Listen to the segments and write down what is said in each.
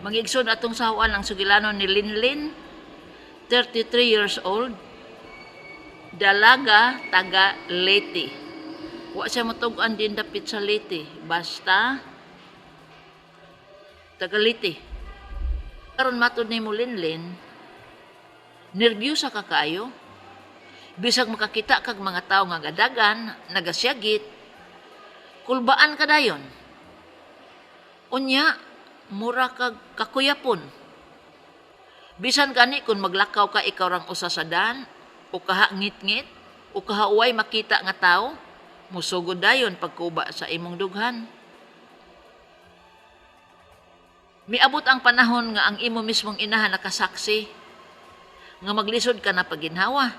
Mga igsoon, atong sahuan ang sugilanon ni Linlin, 33 years old, dalaga, taga Leyte. Wa siya matug-an din dapit sa Leyte, basta taga Leyte. Karon matod nimo, Linlin, nerbiyosa ka kaayo. Bisag makakita kag mga tawo nga gadagan, nagasyagit, kulbaan ka dayon. Unya, mura kag kakuyapon. Bisan gani kung maglakaw ka ikaw rang usa sa dan, o kaha ngit-ngit, o kaha uway makita nga tawo, musugod dayon pagkuba sa imong dughan. Miabot ang panahon nga ang imo mismong inahan nakasaksi nga maglisod ka na paginhawa.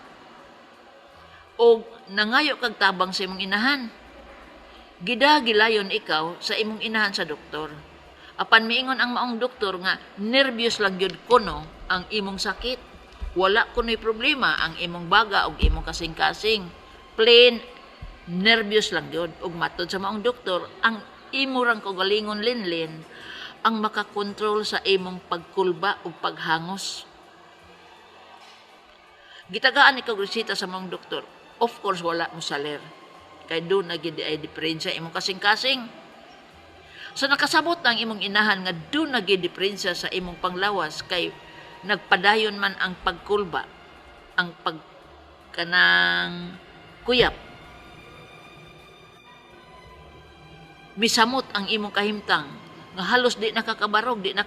O nangayo kag tabang sa imong inahan. Gidagilayon ikaw sa imong inahan sa doktor. Apan miingon ang maong doktor nga nerbyos lang gyud kuno ang imong sakit. Wala kuno'y problema ang imong baga og imong kasing-kasing. Plain nerbyos lang gyud. Ug matod sa maong doktor, ang imo rang kaugalingon, Linlin, ang makakontrol sa imong pagkulba ug paghangos. Gitagaan ikaw resita sa maong doktor. Of course, wala mo saler. Kay duna gyud ay diferensya imong kasing-kasing. So nakasabot ang imong inahan nga duna gyud diferensya sa imong panglawas kay nagpadayon man ang pagkulba, ang pag kanang kuyap. Misamot ang imong kahimtang nga halos di nakakabarog, di na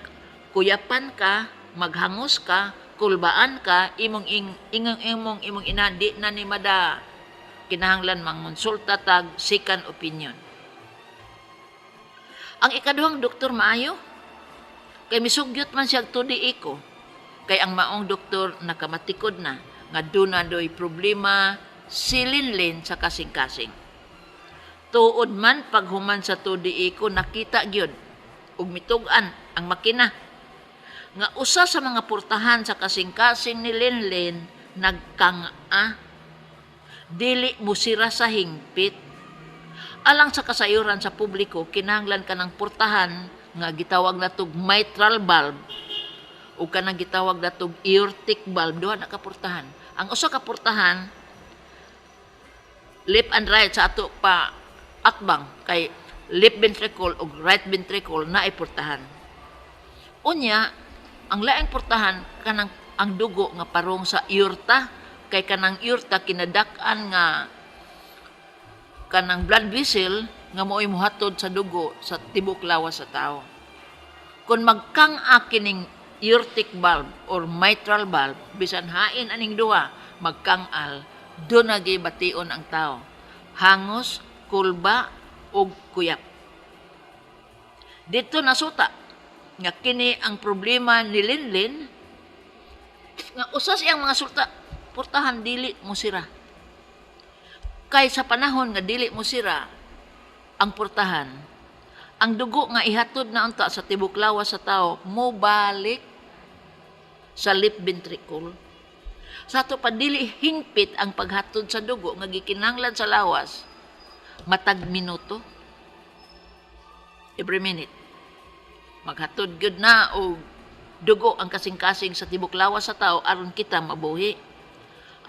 kuyapan ka, maghangos ka, kulbaan ka, imong ing, imong imong imong inahan di na ni mada kinahanglan mangonsulta tag second opinion. Ang ikaduhang doktor maayo kay misugyot man siya tudi iko kay ang maong doktor nakamatikod na nga duna doy problema si Linlin sa kasing-kasing. Tuod man, paghuman sa tudi iko, nakita gyud ug mitug-an ang makina nga usa sa mga portahan sa kasing-kasing ni Linlin nagkang-a, dili musira sa hingpit. Alang sa kasayuran sa publiko, kinahanglan ka ng portahan nga gitawag natog mitral valve o kanang gitawag natog aortic valve. Duha na ka portahan. Ang usa ka portahan, left and right sa ato pa atbang, kay left ventricle o right ventricle na portahan. Unya, ang laing portahan kanang ang dugo nga parong sa aorta, kay kanang aorta kinadak-an nga kanang blood vessel nga mo'y muhatod sa dugo sa tibok lawas sa tao. Kung magkang-a kining aortic valve or mitral valve, bisan hain aning duha magkang-al, duna gyud bation ang tao. Hangos, kulba ug kuyap. Dito nasuta nga kini ang problema ni Linlin nga usa siyang mga sulta portahan dili mo sira. Kay sa panahon nga dili mo sira ang portahan, ang dugo nga ihatod na unta sa tibok lawas sa tao mobalik sa left ventricle. Sa ato pa dili hingpit ang paghatod sa dugo nga gikinahanglan sa lawas matag minuto. Every minute. Maghatod gyud na og dugo ang kasing-kasing sa tibok lawas sa tao aron kita mabuhi.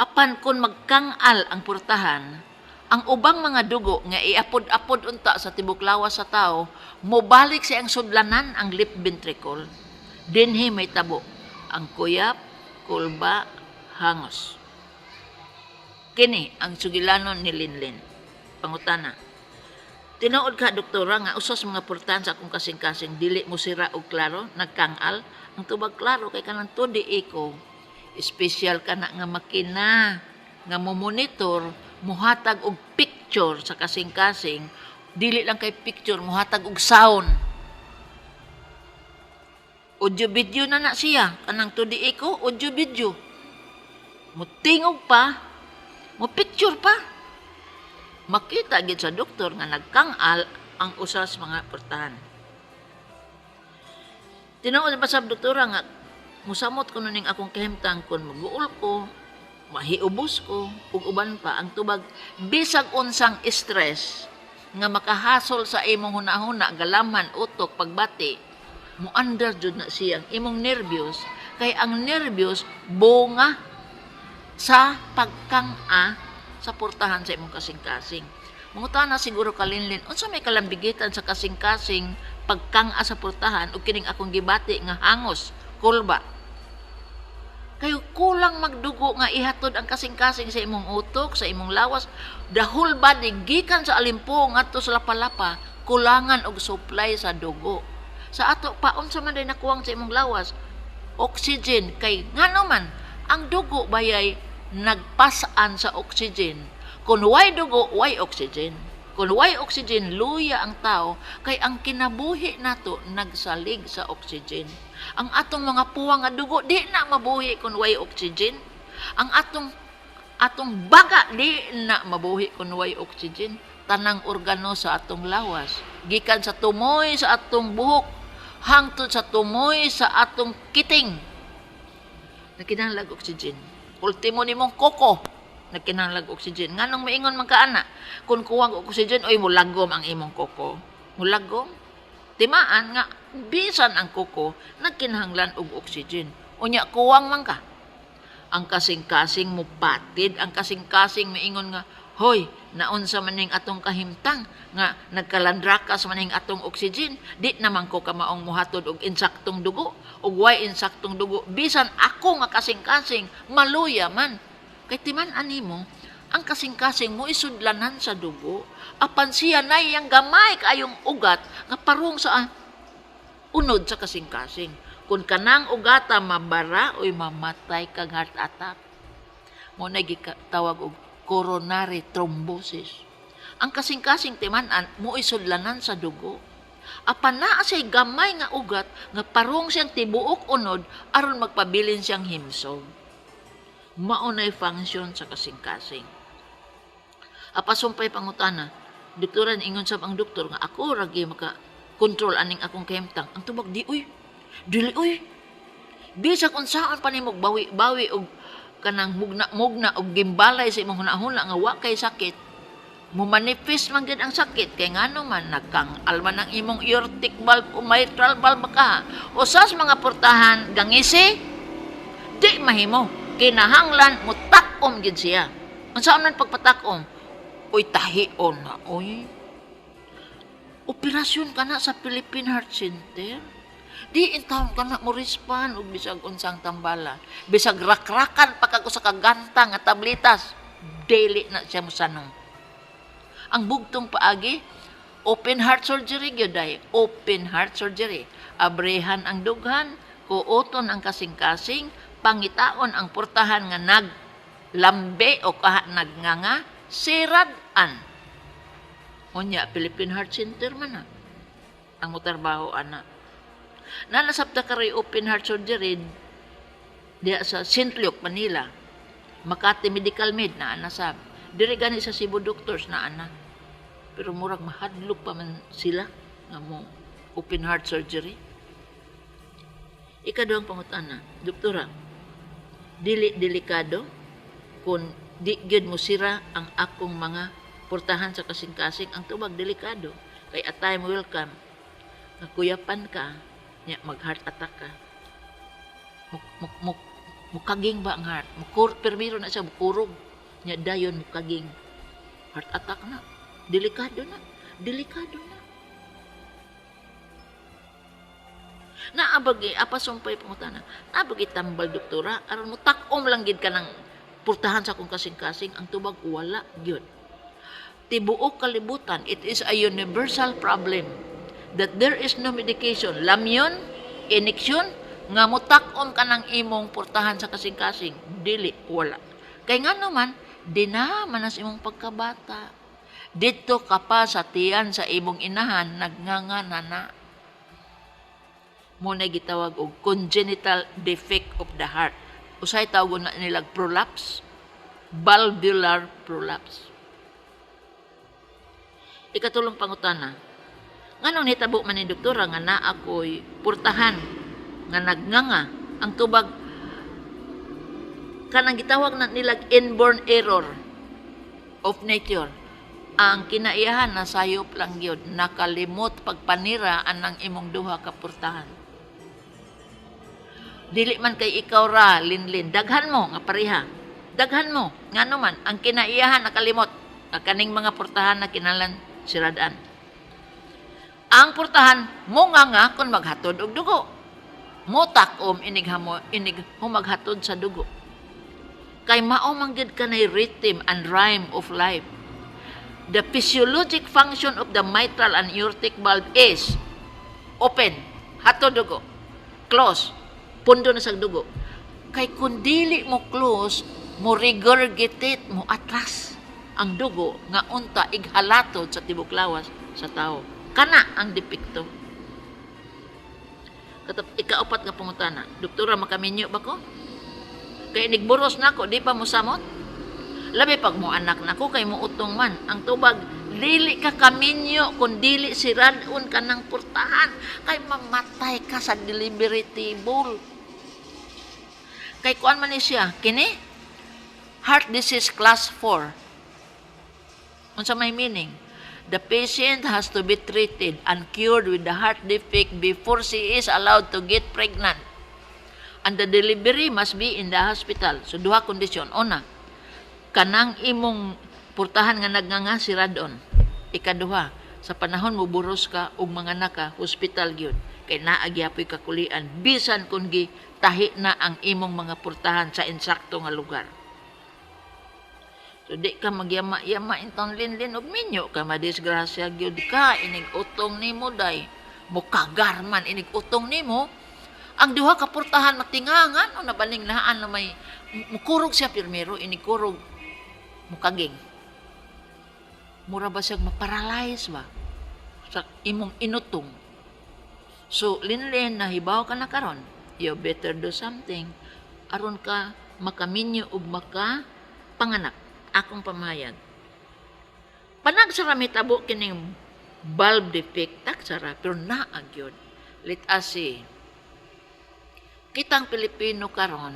Apan kung magkang-al ang portahan, ang ubang mga dugo nga iapod-apod unta sa tibok lawas sa tao, mobalik siyang sudlanan ang left ventricle. Dinhi may tabo ang kuyap, kulba, hangos. Kini ang sugilanon ni Linlin. Pangutana. Tinuod ka, doktora, nga usa sa mga portahan sa akong kasing-kasing dili mo sira og klaro, nagkangal? Ang tubag, klaro, kay kanang 2D echo. Special kana nga makina nga mo monitor, muhatag og picture sa kasing-kasing, dili lang kay picture, muhatag og sound. Audio video na na siya, kanang 2D echo, audio video. Mutingog pa, mo picture pa. Makita gid sa doktor nga nagkangal ang usa sa mga portahan. Tinuod pa sa doktora nga musamot kuno ning akong kahimtang kun maguol ko, mahiubos ko, ug uban pa. Ang tubag, bisag unsang stress nga makahasol sa imong hunahuna, galaman, utok, pagbati, Muandar jud na siyang imong nervyos, kay ang nervyos bunga sa pagkang-a sa portahan sa imong kasing-kasing. Mangutana siguro kalinlin, unsa may kalambigitan sa kasing-kasing pagkang-a sa portahan ug kining akong gibati nga hangos, kulba? Kayo kulang magdugo nga ihatod ang kasing-kasing sa imong utok, sa imong lawas, the whole body gikan sa alimpong ngadto sa lapalapa, kulangan og supply sa dugo. Sa ato pa, unsa man day nakuwang sa imong lawas? Oxygen. Kay ngano man ang dugo bayay nagpasan sa oxygen. Kung way dugo, way oxygen. Kung way oxygen, luya ang tao, kay ang kinabuhi nato nagsalig sa oxygen. Ang atong mga puwang nga dugo di na mabuhi kung way oxygen. Ang atong baga di na mabuhi kung way oxygen. Tanang organo sa atong lawas, gikan sa tumoy sa atong buhok hangtod sa tumoy sa atong kiting, nagkinahanglag oxygen. Ultimo nimong koko nagkinahanglag oxygen. Nganong maingon man ka ana? Kung kuwang oxygen, oy, mulagom ang imong koko. Mulagom. Timaan nga bisan ang koko nagkinahanglan og oxygen. Unya kuwang man ka. Ang kasing-kasing mupatid, ang kasing-kasing maingon nga, "Hoy, naunsa man ning atong kahimtang nga nagkalandrakas man ning atong oxygen, di naman ko kamaong muhatod og insaktong dugo, ug way insaktong dugo, bisan ako nga kasing-kasing maluya man." Kay timan-an nimo, ang kasing-kasing mo isudlanan sa dugo, apan siya na iyang gamay kaayong ugat nga parung sa unod sa kasing-kasing. Kung kanang ugata mabara, oy, mamatay kag heart attack. Mo na gitawag og coronary thrombosis. Ang kasing-kasing, timan-an mo isudlanan sa dugo. Apan naa siya'y gamay nga ugat nga parung siyang tibuok unod aron magpabilin siyang himsog. Mao nay function sa kasing-kasing. Apasumpay pangutana, "Doktora, ingon sab ang doktor nga ako ra gyud maka control aning akong kahimtang." Ang tubag, di uy. Dili uy. Bisag unsaon pa nimo bawi-bawi og kanang mugna-mugna og gimbalay sa imong hunahuna nga wa kay sakit, mo manifest man gyud ang sakit, kay ngano man nagkang-al man ang imong aortic valve o mitral valve ka. Usas mga portahan gangisi, di mahimo. Kinahanglan mutak-om gyud siya. Unsaon man pagpatak-om? Uy, tahion na, uy. Operasyon ka na sa Philippine Heart Center. Di intawon ka na mo respond og bisag unsang tambala. Bisag rakrakan pa kag usa ka ganta nga tabletas, dili na siya mosanong. Ang bugtong paagi, open heart surgery gyud ay, open heart surgery. Abrehan ang dughan, kuoton ang kasing-kasing, pangitaon ang portahan nga naglambe o kaha nagnganga, sirad-an. Unya, Philippine Heart Center man na ang motrabaho ana. Nanasabta karoy open heart surgery diya sa St. Luke, Manila. Makati Medical Med na anasab. Diri gani sa Cebu Doctors na ana. Pero murag mahadlok pa man sila nga mo open heart surgery. Ikaduhang pangutana, "Doktora, dili delikado kung di gyud mo sira ang akong mga portahan sa kasing-kasing?" Ang tubag, delikado. Kay a time will come nga kuyapan ka, nya mag heart attack ka. Mukaging ba ang heart? Mukur, permiro na siya, mukurog. Nya dayon mukaging. Heart attack na. Delikado na. Delikado na. Naabagi, apa sumpay pangutana, naabagi tambal, doktora, aron mo takom lang gid ka ng purtahan sa akong kasing-kasing? Ang tubag, wala gyud. Tibuok kalibutan, it is a universal problem that there is no medication, lamyon, ineksyon, nga mutak-om ka ng imong purtahan sa kasing-kasing. Dili, wala. Kay nga naman, di na man sa imong pagkabata. Dito ka pa sa tiyan sa imong inahan, nagnganga na na. Mo na gitawag og congenital defect of the heart. Usay tawag na nilag prolapse, valvular prolapse. Ikatulong pangutana, "Nganong nitabo man ni, doktora, nga naa ko'y purtahan nga nagnganga?" Ang tubag, kanang gitawag na nilag inborn error of nature. Ang kinaiyahan, nasayop lang gyud, nakalimot pagpanira anang imong duha ka purtahan. Dili man kay ikaw ra, Linlin. Daghan mo nga pareha. Daghan mo. Ngano man, ang kinaiyahan nakalimot. Nga kaning mga portahan na kinahanglan siradan. Ang portahan mo nga kung maghatod og dugo. Motak-om inig hamo inig humaghatod sa dugo. Kay mao man gyud kanay rhythm and rhyme of life. The physiologic function of the mitral and aortic valve is open, hatod dugo. Close, pundo na sa dugo. Kay kung dili mo close, mo regurgitate, mo atras ang dugo nga unta ighalatod sa tibok lawas sa tao. Kana ang depekto. Katap, ikaupat nga pangutana, "Doktora, makaminyo ba ko? Kay inigburos nako, di pa mo samot? Labi pag mo anak nako kay mo utong man." Ang tubag, dili ka kaminyo kung dili siradon ka ng portahan kay mamatay ka sa delivery table. Kay kuan man ni siya, kini heart disease class 4. Unsa may meaning? The patient has to be treated and cured with the heart defect before she is allowed to get pregnant. And the delivery must be in the hospital. So duha kondisyon. Una, kanang imong purtahan nga nagnganga, siradon. Ikaduha, sa panahon mo buros ka ug manganak ka, hospital gyud. Kay naa gyapoy kakulian bisan kung gi tahi na ang imong mga purtahan sa insakto nga lugar. So di ka magyama-yama intang, Linlin, og minyo ka, madisgrasya gyud ka inig utong nimo day. Mukagar man inig utong nimo. Ang duha ka purtahan matingangan o nabaling naan na may mukurog siya pirmero, inig kurog mukaging. Mura ba siya maparalyze ba sa imong inutong. So, Linlin, nahibaw ka na karon. You better do something aron ka makaminyo ug maka panganak. Akong pamahayag. Panagsara mitabo kining valve defect, tagsara, pero naa gyud. Let us see. Kitang Pilipino karon,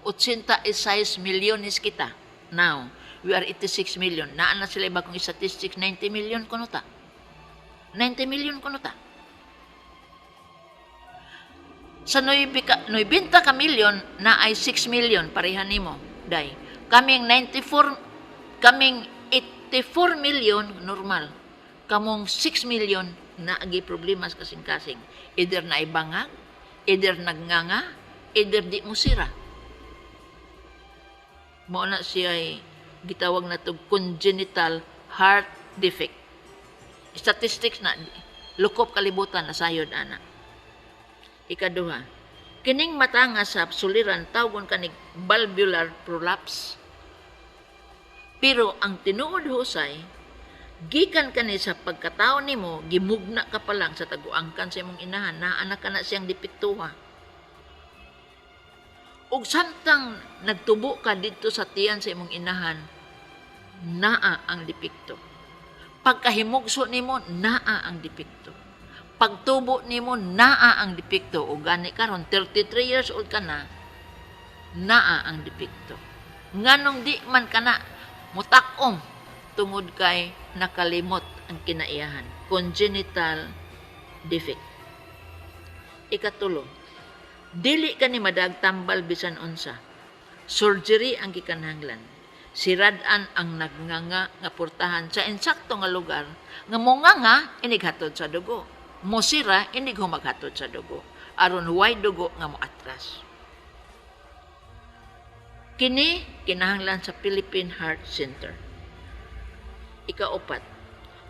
86 milyones kita. Now, we are 86 million. Naa na sila bagong statistics, 90 million kuno ta. 90 million kuno ta. Sa 90 ka milyon na ay 6 million pareha nimo. Day. Kaming 94, kaming 84 million normal. Kamong 6 million na agi problema sa kasing-kasing. Either na ibangag, either nagnganga, either di mo sira. Mao na siya ay gitawag na to congenital heart defect. Statistics na lukop kalibutan na sayod ana. Ikaduha, kining matanga sa suliran tawgon kanig valvular prolapse. Pero ang tinuod husay, gikan kani sa pagkatao nimo, gimugna ka pa lang sa taguangkan sa imong inahan, naa na ka na siyang depektuha. Ug samtang nagtubo ka didto sa tiyan sa imong inahan, naa ang depekto. Pagkahimugso nimo, naa ang depekto. Pagtubo nimo, naa ang depekto. O gani karon 33 years old ka na, naa ang depekto. Nganong di man kana mutakom? Tungod kay nakalimot ang kinaiyahan. Congenital defect. Ikatulo, dili kani madagtambal bisan unsa. Surgery ang gikanahanglan. Sirad-an ang nagnganga nga portahan sa insakto nga lugar nga monganga inig hatod sa dugo. Mosira inig humaghatod sa dugo. Aron way dugo nga moatras. Kini kinahanglan sa Philippine Heart Center. Ikaupat,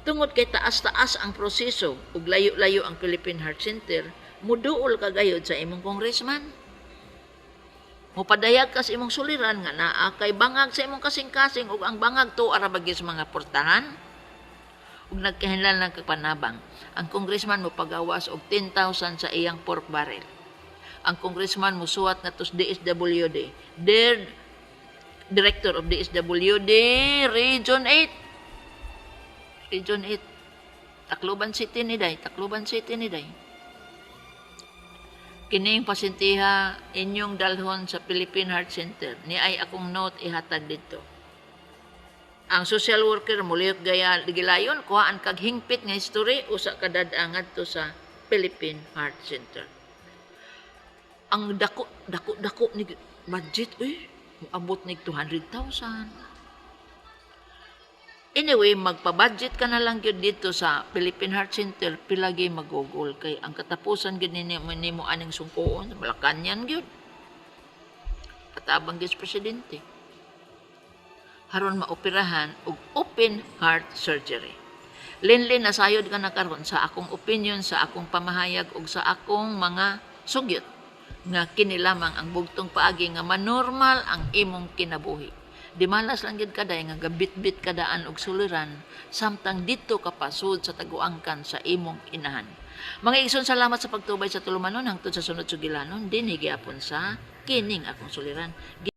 tungod kay taas-taas ang proseso ug layo-layo ang Philippine Heart Center, muduol ka gayod sa imong congressman. Mupadayag ka sa imong suliran nga naa kay bangag sa imong kasing-kasing ug ang bangag to ara bagis mga portahan ug nagkahinlan lang kapanabang. Ang congressman mo pagawas og 10,000 sa iyang pork barrel. Ang congressman mo suwat nga sa DSWD. Dear Director of DSWD Region 8. Region 8. Tacloban City ni day, Tacloban City ni day. Kining pasintiha inyong dalhon sa Philippine Heart Center. Ni ay akong note ihatag dito. Ang social worker mulihok gaya gilayon, kuhaan kag hingpit nga history usa ka dad ngadto sa Philippine Heart Center. Ang dako dako dako ni budget, uy, moabot nig 200,000. Anyway, magpa-budget ka na lang gyud dito sa Philippine Heart Center, pilagi mag-google kay ang katapusan gyud nimo aning sungkoon, Malacanang gyud. Patabang gyud sa presidente. Aron maoperahan og open heart surgery. Linlin, nasayod ka na karon sa akong opinion, sa akong pamahayag ug sa akong mga sugyot nga kini lamang ang bugtong paagi nga manormal ang imong kinabuhi. Di malas lang gyud kaday nga gabitbit kadaan og suliran samtang didto ka pasud sa taguangkan sa imong inahan. Mga igsoon, salamat sa pagtubay sa tulumanon hangtod sa sunod sugilanon dinhi gyapon sa kining akong suliran.